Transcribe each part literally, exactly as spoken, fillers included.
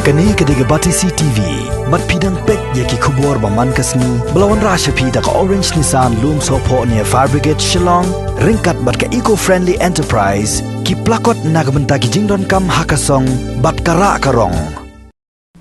Kane ka dei ka Batesi T V, bad phi dang peit ïa ki khubor ba man ka sngi, ba la wanrah sha phi da ka Orange Nissan Lumsohphoh near Fire Brigade Shillong, ryngkat bad ka Eco Friendly Enterprise, ki plakot na ka bynta ki jingdonkam ha ka song, bad ka rah ka rong.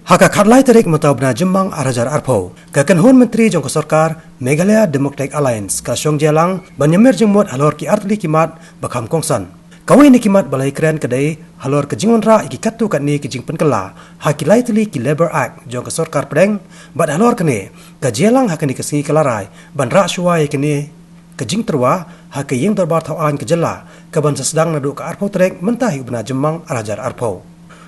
Ha ka khatlai tarik mynta u bnai Jymmang ar hajar arphew, ka kynhun myntri jong ka sorkar, Meghalaya Democratic Alliance, ka la shong jingïalang, ban ïamir jingmut halor ki artylli ki mat, ba kham kongsan. Kawei na ki mat ba la ïakren ka dei, halor ka jingwanrah ïa ki katto katne ki jingpynkylla, ha ki lai tylli ki Labour Act, jong ka sorkar pdeng, bad halor kane, ka jingïalang ha kane ka sngi ka la rai, ban rah shuwa ïa kane, ka jingtyrwa, ha ka ïing dorbar thaw aiñ ka jylla, ka ban sa sdang naduh ka arphew tarik, mynta hi u bnai Jymmang ar hajar arphew.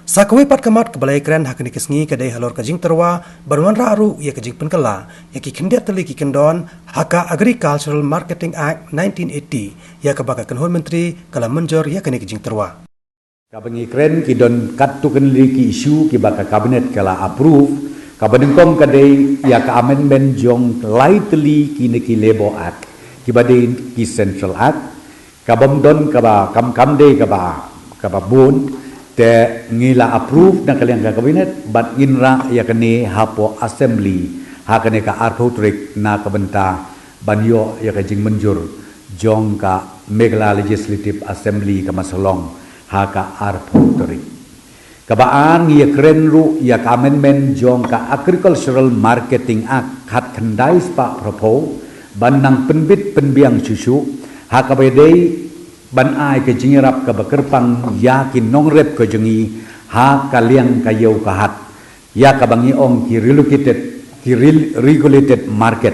Sa kawei pat ka mat kaba la ïakren ha kane ka sngi ka dei halor ka jingtyrwa, ban wanrah ruh ïa ka jingpynkylla, ïa ki khyndiat tylli ki kyndon, ha ka Agricultural Marketing Act nineteen eighty, ïa kaba ka kynhun myntri, ka la mynjur ïa kane ka jingtyrwa. Kaba ngi kren ki don katto katne ki issue kiba ka cabinet ka la approve, kaba nyngkong ka dei ïa ka amendment jong lai tylli kine ki Labour Act, kiba dei ki Central Act, kaba ym don kaba kam kam dei kaba, kaba bun, te ngi la approve na ka liang ka cabinet, bad ngin rah ïa kane hapoh assembly, ha kane ka arphew tarik na ka bynta, ban ïoh ïa ka jingmynjur, jong ka Meghalaya Legislative Assembly ka Masalong, ha ka arphew tarik. Kaba ar ngi ïakren ruh ïa ka amendment jong ka Agricultural Marketing Act khatkhyndai spah phraphew, ban nang pynbit pynbiang shuh shuh, ha kaba dei ban ai ka jingïarap kaba kyrpang ïa ki nongrep ka jong ngi, ha ka liang ka ïew ka hat. Ïa kaba ngi ong ki relocated, ki rel-, regulated market.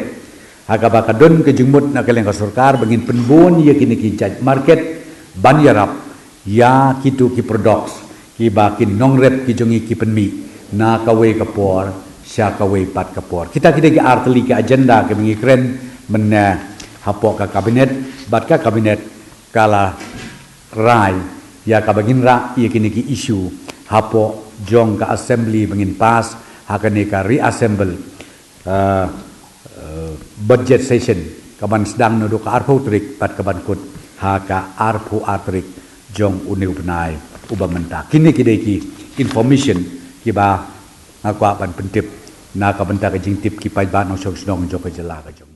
Ha kaba ka don ka jingmut na ka liang ka sorkar ba ngin pynbun ïa kine ki jait market, ban ïarap, ïa kito ki products, kiba ki nongrep ki jong ngi ki pynmih, na kawei ka por, sha kawei pat ka por. Kita ki dei ki artylli ki agenda kiba ngi kren, mynne hapoh ka cabinet, bad ka cabinet, ka la rai, ïa kaba ngin rah, ïa kine ki issue, hapoh jong ka assembly ba ngin pass, ha kane ka reassemble, uh, uh, budget session, kaban sdang naduh ka arphew tarik, bad kaban kut, ha ka arphew ar tarik, jong une u bnai, uba mynta. Kine ki dei ki information, kiba nga kwah ban pyntip, na ka bynta ka jingtip ki paidbah nongshong shnong jong ka jylla ka jong.